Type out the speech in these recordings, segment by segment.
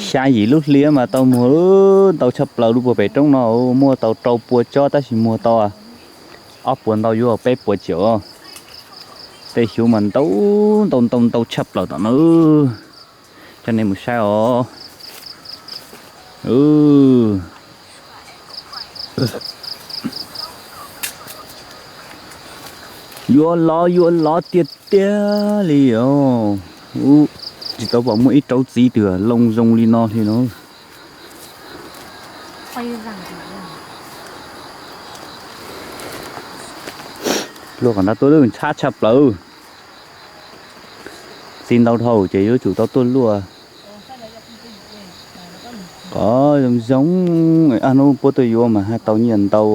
Xya yim lub hli mas tau muag ntau tshaj plaws lub puag pem roob no, muaj tau rau pua tsob tab sis muag tau ob puas ntau yuav peb puas ciam. Tej xyuv mas ntau ntau ntau ntau tshaj plaws tom no. Coj nej mus saib os. Yuav lov yuav lov tiag tiag li os. Tsis tau pom muaj ib rauv txiv twg loo zoo li no li no. Luaj kom nrab tuaj ntxhab tshaj plaws. Txiv ntau dhau ces yuav tsum tau tuaj luaj. Qhov zoo zoo, ob hnub puab tuaj yuav mas haj tau nyiaj ntau.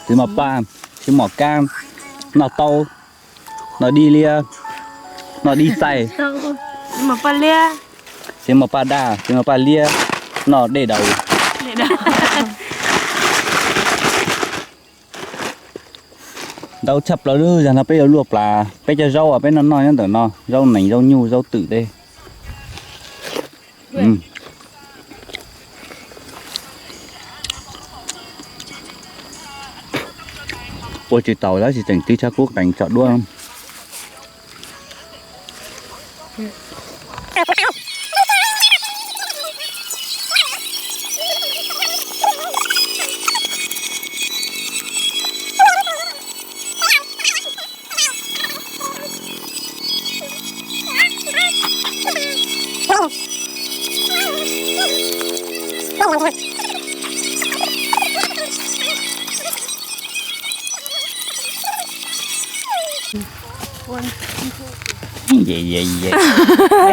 Txiv mos paj, txiv mos kab, noj taub, noj dib liab, noj dib txaij, txiv mos paj daj, txiv mos paj liab, noj dej daus. Ntau tshaj plaws lub zag no peb yuav luaj plas, peb cov zaub uas peb noj noj nyob ntawm no, zaub nees zaub nyuj zaub twm tej. Ua tsis taus tab sis tseem tig tshaj kub qees tsom duab.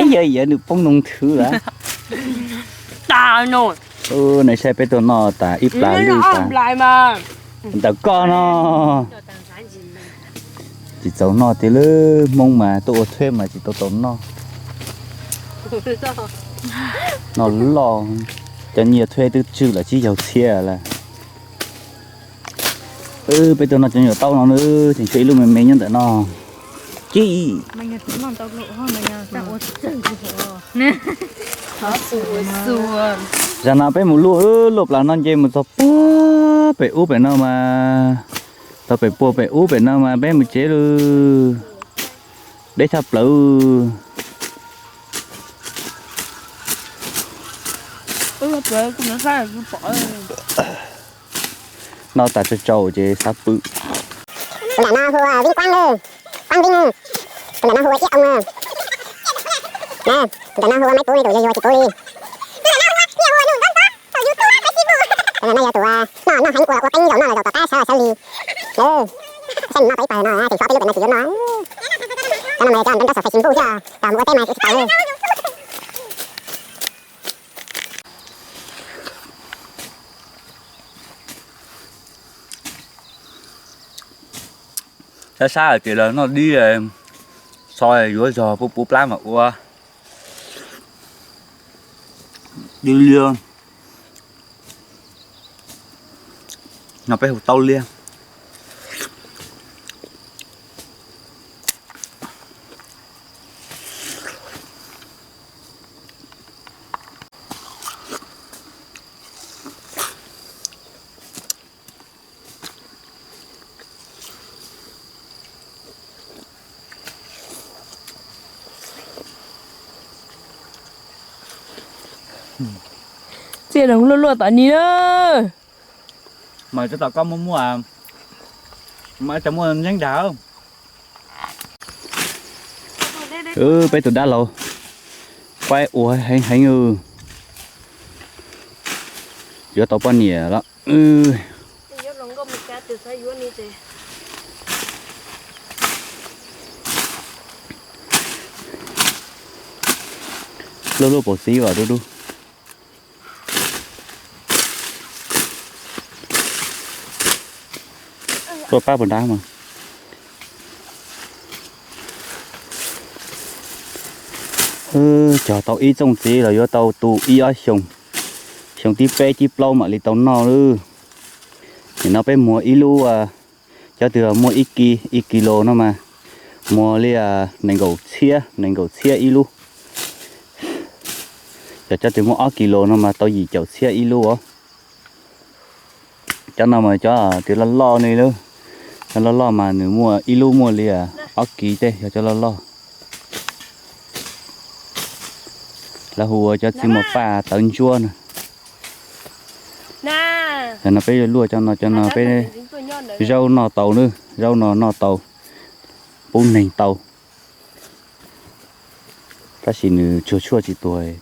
Yog yog nws poob noo thwv lawm. Nws saib peb tuaj noj tas ib plag lwj tas ntawm koj no. Tsis txaus noj tiag lawm, Hmoob mas tuaj ua thueb mas tsis tau tau noj. Noj loj, cov nyiaj thueb twb tswj lawm tsib caug txhiab lawm. Peb tuaj noj cov nyuam taub no na, tseem tshuav ib lub me me nyob ntawm no. Ci Zag no peb mus luaj, luaj plas no nce mus txog puag pem ub pem no mas, txog pem puag pem ub pem no mas peb mus tsev lawm. Deb tshaj plaws. Noj tas tsau tsau ces xav pw. Tus ntawm no hu ua Vib Kuab, Kuab Vib. Tus ntawm no hu ua Iab Oo. Tus ntawm no hu ua Maiv Puv, tus yuav yuag tsis puv li. Tus ntawm no yog tus noj noj heev ua ua qeeb zaum noj los zaum tom qab sawv los sawv li. Saib nws noj tau ib pawg no, tseem xyov peb lub pem no tsis yuav noj. Cov no mas yog cov nrab nrab saum Facebook thiab, mus ua teb mas tsis tau. Sab sab hais tias los noj dib, xo yuav zog puv puv plab mas ua dib liab. No peb hu taub liab. Txiaj luaj luaj tom ni na. Mas cov tom koj muaj muaj, mas cov muaj nyeeb dag. Peb tus dab laug, qaib ua heev heev. Yuav tau poj niam los. Luaj luaj paus xib as dub dub. Tuaj pab puas nrab mas. Cog tau ib txooj txiv los yuav tau tu ib ob xyoos, xyoo thib peb thib plaub mam li tau noj lawm. Nim no peb muag ib lub, cov twg muaj ib ki, ib kis lus no mas muag li nees nkaum txhiab, nees nkaum txhiab ib lub. Yog cov twg muaj ob kis lus no mas tau yim caum txhiab ib lub os. Cov no mas cov twg loj loj ne lawm, cov loj loj mas nws muaj ib lub muaj li ob kis tej, yog cov loj loj. Lawv hu ua cov txiv muas paj tawv ntsuab na. Cov no peb yuav luaj cov no, cov no peb zaub noj tau na, zaub no noj tau, pub neeg tau. Tab sis nws tsuag tshuaj tsis tuag,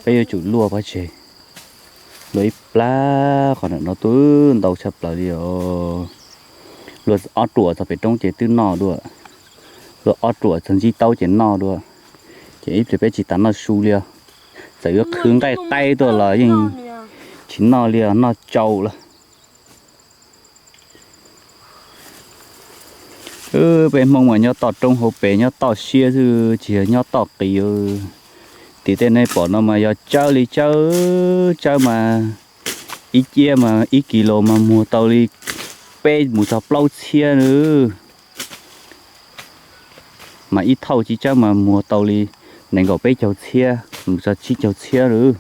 peb yuav tsum luaj pov tseg. Luaj ib plab qhov ntawm no twb ntau tshaj plaws li os. Luaj ob ruam txog pem roob ces twb noj dua, luaj ob ruam txog ntsib taub ces noj dua. Ces ib pliag peb tsis tas noj su li os. Txawm yuav qhwv nqaij qaib tuaj los yeej tsis noj li os, noj tsau lawm. Peb Hmoob mas nyob toj roob hauv pes, nyob toj siab xwb tsis yog nyob toj qis. Tim tej nej pom no mas yog tsawb li tsawb, tsawb mas ib ciab mas ib kis lus mas muag tau li peb mus txog plaub txhiab na. Mas ib thauj tsib tsawb mas muag tau li nees nkaum peb caug txhiab mus txog tsib caug txhiab lawm.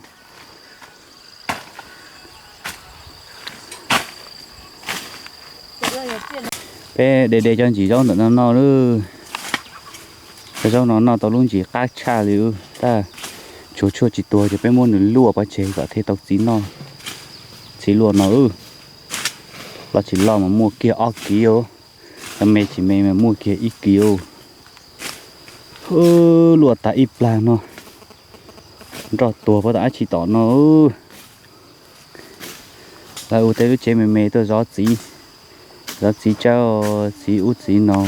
Peb de de cov ntsis zaub ntawm no noj lawm. Cov zaub no noj tau lub ntsis qab tshaj li, tab tsuag tshuaj tsis tuag ces peb muab nws luaj pov tseg kom thiaj tau txiv noj, txiv luaj no. Loj tsis loj mas muaj kiag ob kis os, cov me tsis me mas muaj kiag ib kis os. Luaj tas ib plag no, nroj tuag puag ta dab tsi tom no. Lawv ua tej lub tsev me me tuaj zov txiv, zov txiv tsawb, txiv ub txiv no.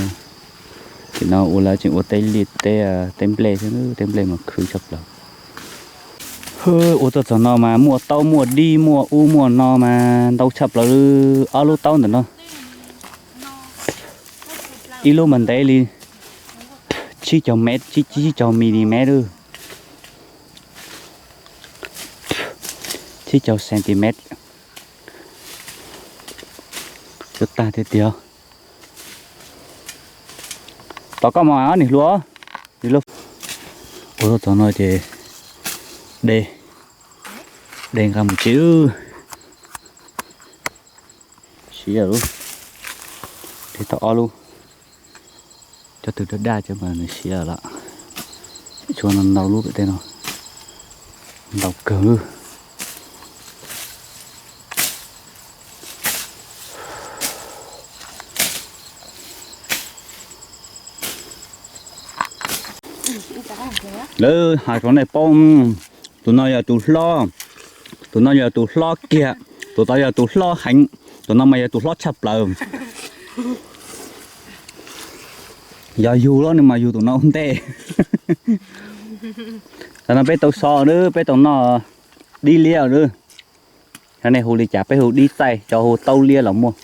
Tim no ua lawv tseem ua tej liaj teb, tej nplej thiab, tej nplej mas khwv tshaj plaws. Ua tuaj txog no mas muaj taub muaj dib muaj ub muaj no mas ntau tshaj plaws. Ob lub taub ntawm no, ib lub mas ntev li tsib caug mev, tsib caug milimev, tsib caug centimev. Cov tag tiag tiag. Tom koj mas ob niag hluas. Ua txog no ces de, de nqa mus tsev. Siav lawm, de tau ob lub. Cov twg daj daj cov mas nws siav lawm. Tshuav no ntau lub pem tej no, ntau kawg. Lawv hais rau nej paub, tus no yog tus hlob, tus no yog tus hlob kiag, tus tod yog tus hlob heev, tus no mas yog tus hlob tshaj plaws. Yog yug los nws mas yug tus no ua ntej. Tam no peb tau so lawm, peb tau noj dib liab lawm. Yog nej hu li cas, peb hu dib txaij, cov hu taub liab los muaj.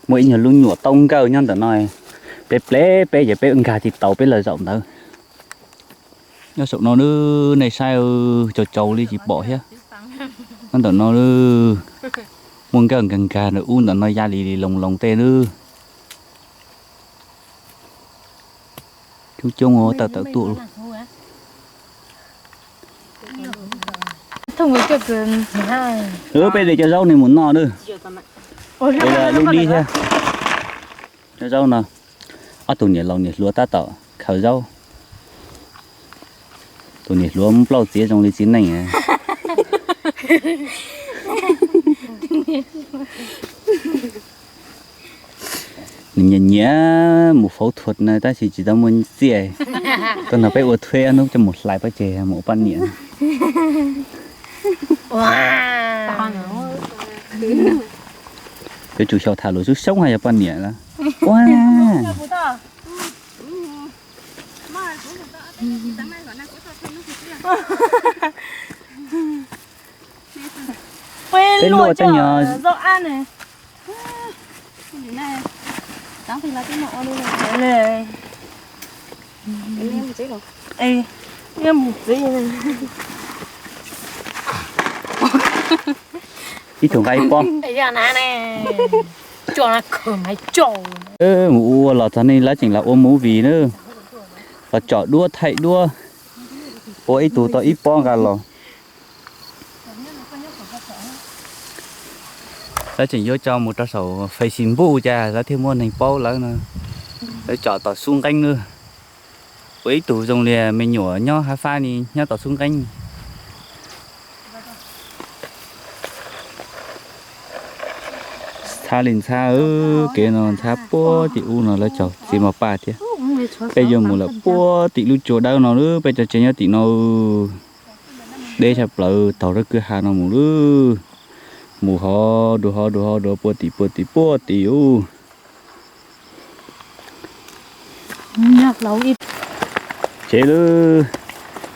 Muaj ib nyuag lub nyuam taub nkawj nyob ntawm no, peb plev peb ces peb nkag tsis tau, peb lawv zaum ntawd. Nyob saum no nej saib, tsaus tsaus li tsis pom thiab. Nyob ntawm no muaj nkawj nkag nkag ntawm ub ntawm no ya li li loos loos tej lawm. Coob coob tawm tawm tuaj. Peb de cov zaub no mus noj lawm. Lub dib thiab. Cov zaub no, ob tug niam laus niam hluas tab tom khaws zaub. Tus niam hluas muab plaub txiav zoo li txiv neej. Nws nyiam nyiam mus phẫu thuật na tab sis tsis tau muaj txiaj. Tuaj nrog peb ua thuê ob hnub coj mus hlais pov tseg mus ua poj niam. Yuav tsum xyaum tham lus xyoob xyoob hais yog poj niam lawm. Ua, peb luaj tej nyuag Ib tug nqa ib pob. Mus ua los txog ne, lawv tseem los ua movie na, los tsom duab thaij duab, ua ib tug tau ib pob nqa los. Lawv tseem yuav tso mus rau saum Facebook cas lawv thiaj muaj neeg paub lawv no. Lawv tsom tom xub nqeeb na. Ua ib tug zoo li me nyuam nyob hab fab ni nyob tom xub nqeeb. Ntxhab li ntxhab, kev no ntxhab puag tim ub no lawv cov txiv mos paj thiab. Peb yuav mus lawm puag tim lub tsua dawb no lawm, peb cov tsev nyob tim no. Deb tshaj plaws taug lub kwj ha no mus lawm. Mus hov dua hov dua hov dua puag tim puag tim puag tim ub. Tsev lawm,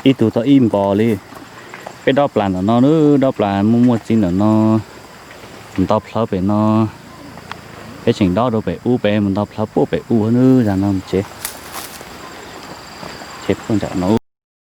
ib tug tau ib npos li. Peb dob plas ntawm no lawm, dob plas muaj muaj txiv ntawm no, mus nto plhawv pem no. Peb tseem dob rau pem ub, peb mus nto plhawv puag pem ub nawb, zag no mus tsev. Tsev puag nram no.